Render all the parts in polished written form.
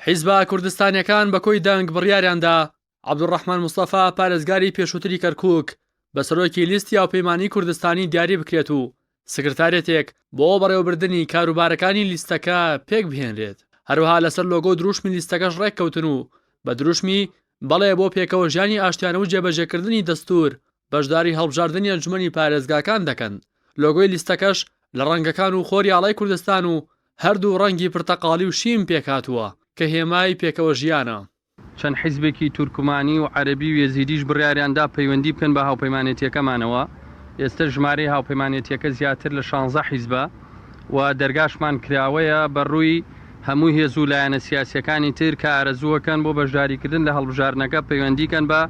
حیزبە کوردستانیەکان بە کۆی دەنگ بڕیاریاندا عەبدولڕەحمان مستەفا پارێزگاری پێشووتری کەرکووک بە سەرۆکی لیستی هاوپەیمانیی کوردستانی دیاری بکرێت و سکرتاریەتێک بۆ بەڕێوەبردنی کاروبارەکانی لیستەکە پێکبهێنرێت. هەروەها لەسەر لۆگۆ و دروشمی لیستەکەش ڕێککەوتن و بە دروشمی بەڵێ بۆ پێکەوەژیانی ئاشتیانە و جێبەجێکردنی دەستوور بەشداری هەڵبژاردنی ئەنجومەنی پارێزگاکان دەکەن. لۆگۆی لیستەکەش لە ڕەنگەکان و خۆری ئاڵای کوردستان و هەردوو ڕەنگی پرتەقاڵی و شین پێکهاتووە کە هێمای پێکەوەژیانە. چەند حیزبێکی تورکمانی و عەرەبی و یەزیدیش بڕیاریان دا پەیوەندی بکەن بە هاوپەیمانێتییەکەمانەوە، ئێستە ژمارەی هاوپەیمانێتییەکە زیاتر لە شانزە حیزبە و دەرگاشمان کراوەیە بە ڕووی هەموو هێز و لایەنە سیاسییەکانی تر کە ئارەزووەکەن بۆ بەشداریکردن لە هەڵبژاردنەکە پەیوەندی کەن بە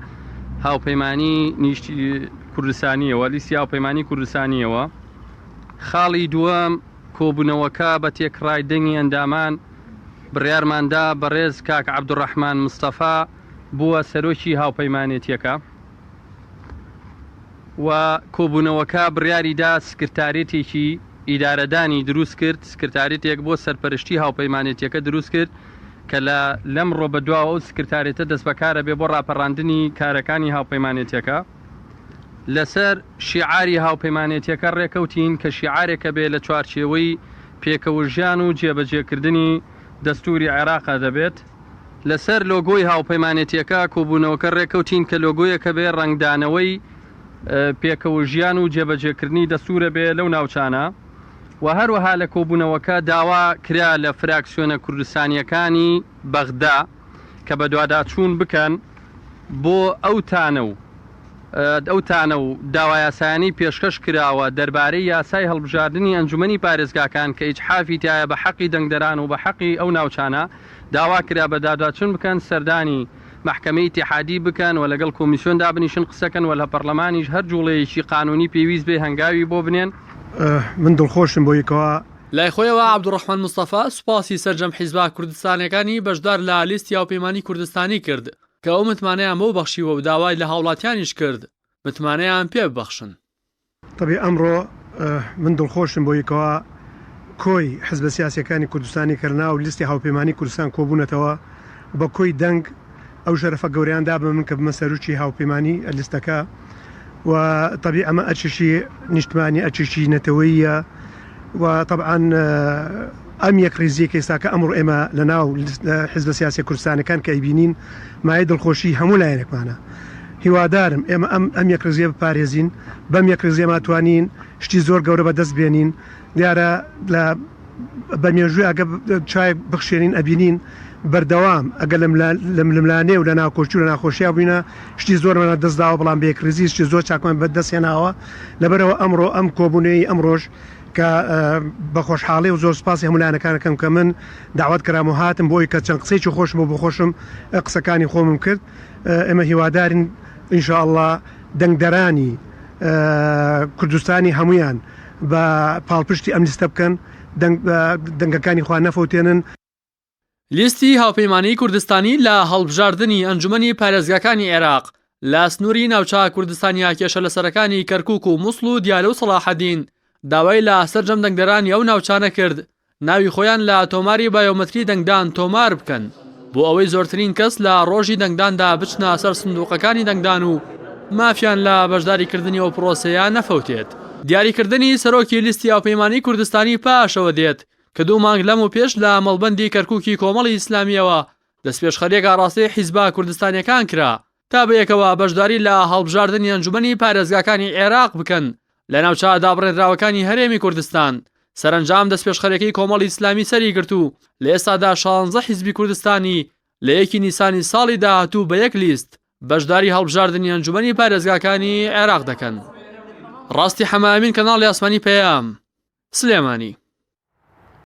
هاوپەیمانی کوردستانییەوە، لیستی هاوپەیمانی کوردستانییەوە. خاڵی دووەم، کۆبوونەوەکە بە تێکڕای دەنگی ئەندامان بڕیارمان دا بەڕێز کاک عەبدولڕەحمان مستەفا بووە سەرۆکی هاوپەیمانێتیەکە و کۆبوونەوەکە بڕیاری دا سکرتاریەتێکی ئیدارەدانی دروست کرد، سکرتاریەتێک بۆ سەرپەرشتی هاوپەیمانێتیەکە دروست کرد کە لە لەمڕۆ بەدواوە ئەو سکرتاریەتە دەستبەکارە بێ بۆ ڕاپەڕاندنی کارەکانی هاوپەیمانێتیەکە. لەسەر شیعاری هاوپەیمانێتیەکە ڕێکەوتین کە شیعارێکە بێ لە چوارچێوەی پێکەوەژیان و جێبەجێکردنی دەستوری عێراقا دەبێت. لەسەر لۆگۆی هاوپەیمانێتیەکە کۆبوونەوەکە ڕێکەوتین کە لۆگۆیەکە بێ ڕەنگدانەوەی پێکەوەژیان و جێبەجێکردنی دەستورە بێ لەو ناوچانە و هەروەها لە کۆبوونەوەکە داوا کرا لە فراکسیۆنە کوردستانیەکانی بەغدا کە بەدواداچوون بکەن بۆ ئەو تانە و ئەو تانە و داوا یاسایانەی پێشکەش کراوە دەربارەی یاسای هەڵبژاردنی ئەنجومەنی پارێزگاکان کە ئیجحافی تیایە بە حەقی دەنگدەران و بە حەقی ئەو ناوچانە داوا کرا بەداداچون بکەن سەردانی مەحکەمەی ئیتیحادی بکەن و لەگەڵ کۆمیسیۆن دابنیشن قسەکەن و لە پەڕلەمانیش هەر جوڵەیەکی قانونی پێویست بێ هەنگاوی بۆ بنێن. من دڵخۆشم بۆی کەوا. لای خۆیەوە عەبدولڕەحمان مستەفا سوپاسی سەرجەم حیزبە کوردستانیەکانی بەشدار لە لیستی هاوپەیمانی کوردستانی کرد کە ئەو متمانەیان بەو بەخشیوە و داوای لە هاوڵاتیانیش کرد متمانەیان پێ ببەخشن. تەبی ئەمڕۆ من دڵخۆشم بۆی کەوا کۆی حزبە سیاسیەکانی کوردستانی کە لەناو لیستی هاوپەیمانی کوردستان کۆبوونەتەوە بە کۆی دەنگ ئەو شەرەفە گەورەیان دا بە من کە بمە سەرۆکی هاوپەیمانی لیستەکە و تەبی ئەمە ئەرکێکی نیشتمانی ئەرکێکی نەتەوەییە و تەبعەن ئەم یەکڕیزییە کە ئێستاکە ئەمڕۆ ئێمە لە ناو حیزبە سیاسیە کوردستانەکان کە ئەیبینین مایەی دڵخۆشی هەموو لایەنێکمانە. هیوادارم ئێمە ئەم ئەم یەکڕیزییە بپارێزین، بەم یەکڕیزییەما توانین شتی زۆر گەورە بەدەست بێنین. دیارە لە بە مێژووی ئەگە چاوێک بخشێنین ئەبینین بەردەوام ئەگەر لە ململانێ و لە ناکۆکی و لە ناخۆشیا بووینە شتی زۆرمان لە دەست داوە بەڵام بە یەکڕیزی شتی زۆر چاکمان بە دەست هێناوە لەبەرئەوە ئەمڕۆ ئەم کۆبوونەوەی ئەمڕۆش کە بە خۆشحاڵی و زۆر سوپاسی هەموو لایەنەکان ئەکەم کە من دەعوەت کرام و هاتم بۆ ئەوی کە چەند قسەیەکی خۆشم بۆ بۆ خۆشم قسەکانی خۆمم کرد ئێمە هیوادارین ان شاء اللە دەنگدەرانی کوردستانی هەموویان بە پاڵپشتی ئەم لیستە بکەن دەنگەکانی خۆیان نەفەوتێنن. لیستی هاوپەیمانیی کوردستانی لە هەڵبژاردنی ئەنجومەنی پارێزگاکانی عێراق لە سنووری ناوچە کوردستانییە کێشەلەسەرەکانی کەرکووک و موسڵ و دیالە و سەڵاحەدین داوای لە سەرجەم دەنگدەرانی ئەو ناوچانە کرد ناوی خۆیان لە تۆماری بایۆمەتری دەنگدان تۆمار بکەن بۆ ئەوەی زۆرترین کەس لە ڕۆژی دەنگداندا بچنە سەر سندوقەکانی دەنگدان و مافیان لە بەشداریکردنی ئەو پرۆسەیە نەفەوتێت. دیاریکردنی سەرۆکی لیستی هاوپەیمانیی کوردستانی پاشەوە دێت کە دوو مانگ لەمەوپێش لە مەڵبەندی کەرکوکی کۆمەڵی ئیسلامییەوە دەستپێشخەرییەک ئاڕاستەی حیزبە کوردستانییەکان کرا تا بەیەکەوە بەشداری لە هەڵبژاردنی ئەنجومەنی پارێزگاکانی عێراق بکەن لە ناوچە دابڕێنراوەکانی هەرێمی کوردستان. سەرەنجام دەستپێشخەریەکەی کۆمەڵی ئیسلامی سەری گرت و لە ئێستادا شانزە حیزبی کوردستانی لە یەکی نیسانی ساڵی داهاتوو بە یەک لیست بەشداری هەڵبژاردنی ئەنجومەنی پارێزگاکانی عێراق دەکەن. ڕاستی حەمە ئەمین کەناڵی ئاسمانی پەیام، سلێمانی.